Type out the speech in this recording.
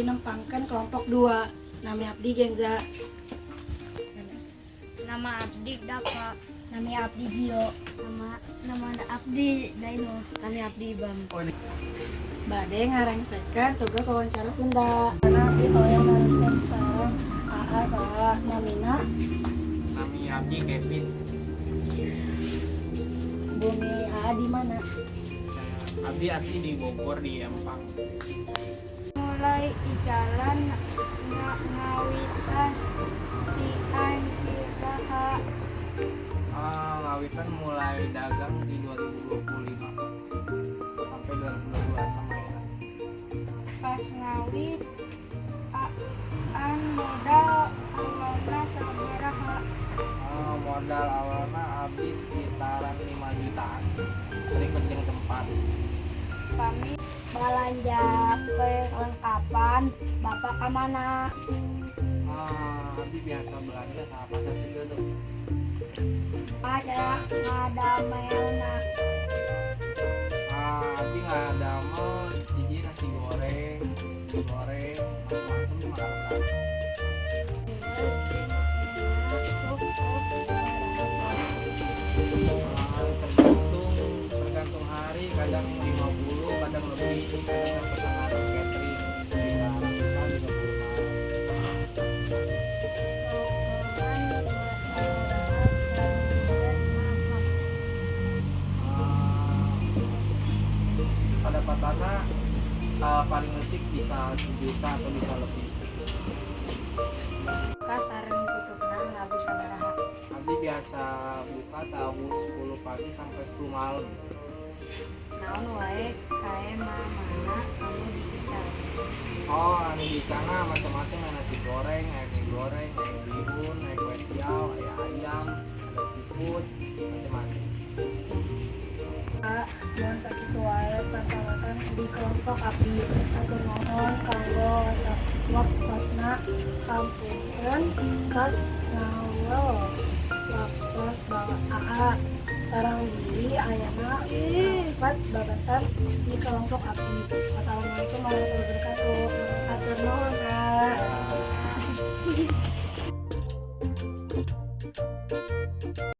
Abdi nempangkeun kelompok 2. Nami abdi Genza. Nama abdi Dapa. Nami abdi Gio. Nama nama abdi Daino. Nami abdi Ibam. Bade ngarengsekeun tugas wawancara Sunda. Karena abdi hoyong naroskeun sareng AA saha namina? Nami abdi Kevin. Bumi AA di mana? Abdi asli di Bogor, di Empang. Mulai icalan ngawitan ti iraha? Ah, ngawitan mulai dagang di 2025 sampai 2026 akhirnya. Pas ngawit an modal awalna sabaraha? Ah, modal awalnya abdi sekitaran 5 jutaan. Berikut yang tempat. Pami balanja perlengkapan, bapak ka mana? Ah, abdi biasa belanja ke pasar situ tuh. Ada ngadamelna? Ah, abdi ngadamel hiji nasi goreng, nasi goreng, macam-macam, makanan berat. Ah, tergantung tergantung hari, kadang 50, kadang lebih, kadang yang pesanan catering bisa ratusan, bisa puluhan. Ah, pendapatannya paling leutik bisa sejuta atau bisa lebih. Buka sareng tutupna labu sabaraha? Abdi biasa buka tabuh 10 pagi sampai 10 malam. Naon wae kaemamana anu diical? Oh, anu di sana macam-macam ya, nasi goreng, ayam mie goreng, ayam bihun, ayam kwetiau, ayam ayam, ada seafood, macam-macam. Mun sakitu wae patarosan di kelompok abdi. Hatur nuhun kanggo waktosna. Kampunten tos ngawel waktos bawa AA sareng bilih ayana empat babasan di kelompok abdi. Wassalamualaikum warahmatullahi wabarakatuh. Hatur nuhun, Kak. Ya.